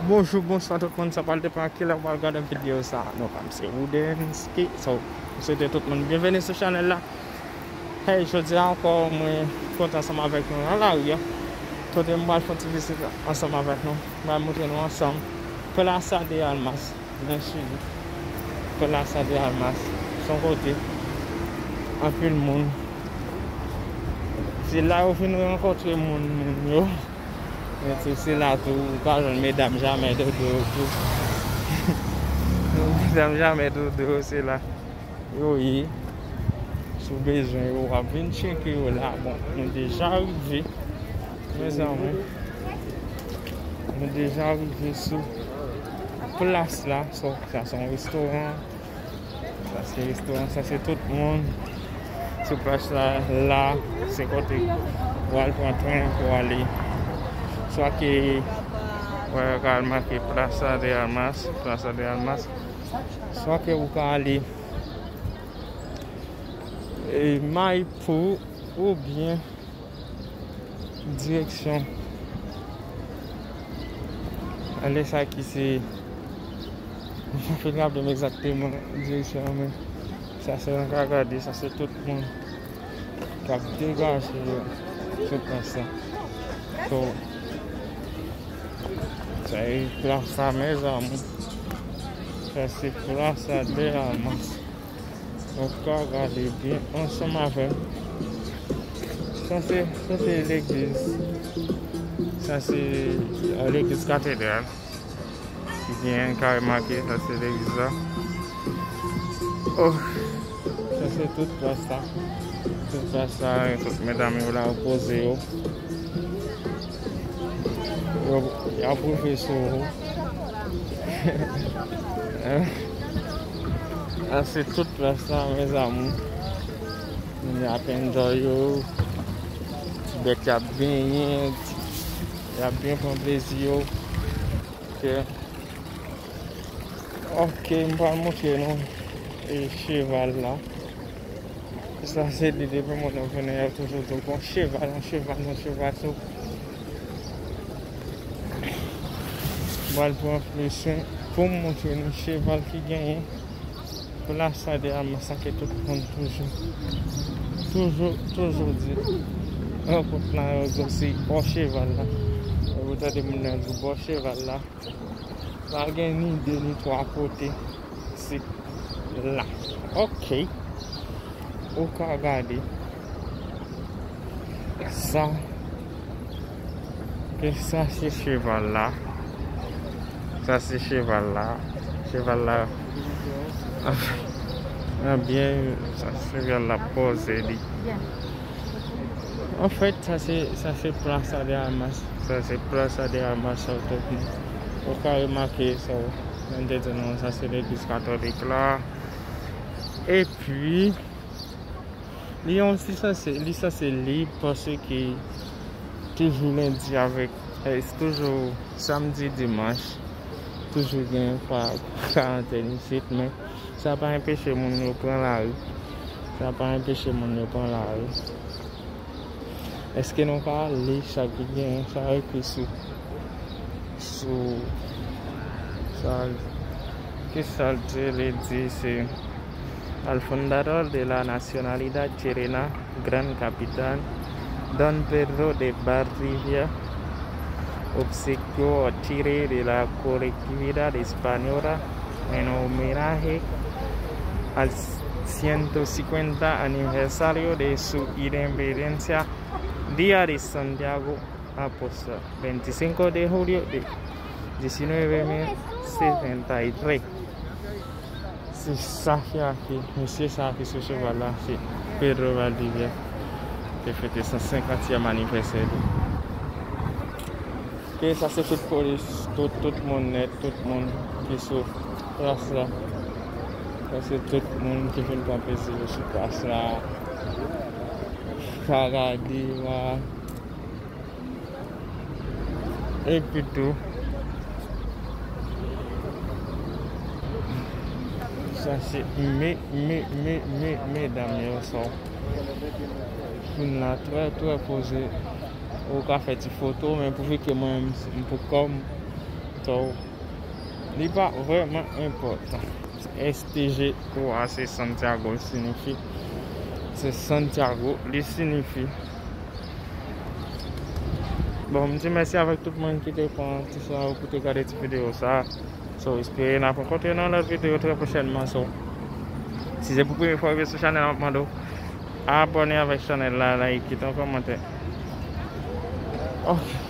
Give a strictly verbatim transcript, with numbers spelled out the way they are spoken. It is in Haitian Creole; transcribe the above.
Bonjou, bonswa tout moun, sa pral depann kilè w pral gade videyo sa. Non, pa m se Woodensky. So, m swete tout moun byenveni sou chanèl la. Hey, jodi a ankò, mwen kontan ansanm avèk nou nan lari a. Kote m pral fè yon ti vizit ansanm avèk nou. M pral montre nou ansanm Plaza de Armas nan Chili. Plaza de Armas, se yon kote anpil moun. Se la yo vin rankontre moun, moun yo. Men se, se la tou ou ka jwenn medam jamè dodo yo tou. Medam jamè dodo yo, se la yo ye. Si w bezwen yo, w ap vin tcheke yo la. Bon, nou deja rive, mezanmi. Nou deja rive sou plas la. So, sa se yon restoran. Sa se restoran, sa se tout moun sou plas la. La, se kote w al pran tren pou ale. Swa ke, wè, yo ka make Plaza de Armas, Plaza de Armas. Swa ke ou ka ale, e, Maipú oubyen direksyon. Ale sa ki se, m pa fin raple m egzakteman direksyon an, men sa se, nou ka gade, sa se tout moun k ap degaje yo sou plas la. So, sa e plas la, mezanmi. Sa se Plaza de Armas. Nou ka gade byen ansanm avè m. Sa se, sa se legliz. Sa se, euh, legliz katedral. Ki gen kare make, sa se legliz la. Oh, sa se tout plas la. Tout plas la, tout medam yo la, yo poze yo. Yo, y ap rive sou ou. An, se tout plas la, mes amours. Moun yo ap enjoy yo. Ti bèt y ap benyen. Y ap byen pran plezi yo. Ok. Ok, m pral montre nou, e, cheval la. Sa se li depi moun yo konnen, yo toujou di w, "Bon cheval, yon cheval, yon cheval." So, m pral pran plis swen pou m montre nou cheval ki genyen. Plaza de Armas sa ke tout moun toujou, toujou, toujou di. Rankont la, yo di w se bò cheval la. Ou tande moun nan di w bò cheval la. Pa gen ni de ni twa kote. Se la. Ok. Ou ka gade. Sa. Ke sa se cheval la. Sa se cheval la. Cheval la. An byen, sa cheval la poze li. Anfèt, sa se, sa se Plaza de Armas. Sa se Plaza de Armas, sa w te di. Ou ka remake sa w, mwen te di nou, sa se legliz katolik la. Epi, li yon, li sanse, li sanse lib paske toujou lendi avèk, eh, toujou samdi, dimanch, toujou gen pa karantèn isit, men sa pa enpeche moun yo pran lari. Sa pa enpeche moun yo pran lari. Èske nou ka li sa ki genyen, sa ekri sou, sou, sa, ki sa l di, li di se, "Al fundador de la nacionalidad chilena, gran capitán, don Pedro de Valdivia, obsequió a Chile de la colectividad española en homenaje al ciento cincuenta aniversario de su independencia, Día de Santiago Apóstol, veinticinco de julio de diecinueve mil setenta y tres." Se sa ki ake, mesye sa ki sou cheval la, se Pedro Valdivia, te fete san senkantyèm anivèsè li. Ke sa se tout polis, tout, tout moun nèt, tout moun ki sou plas la. Sa se tout moun ki vin pran plezi yo sou plas la. Ka gade, wa. Epi tou, sa se me, me, me, me, medam yo, sa. Moun la trè, trè poze. Ou ka fè ti foto, men pouvi ke mwen, m, m pou kò m, So, li pa vrèman enpòtan. S T G twa, se Santiago li siyifi. Se Santiago li siyifi. Bon, m di mèsi avèk tout moun ki te pran ti sa pou te gade ti videyo sa. So, espere n ap rankontre nan lòt videyo trè pwochènman. So, si se pou premye fwa w rive sou chanèl, m ap mande w abòne avèk chanèl la, like, kite yon kòmantè. Ok.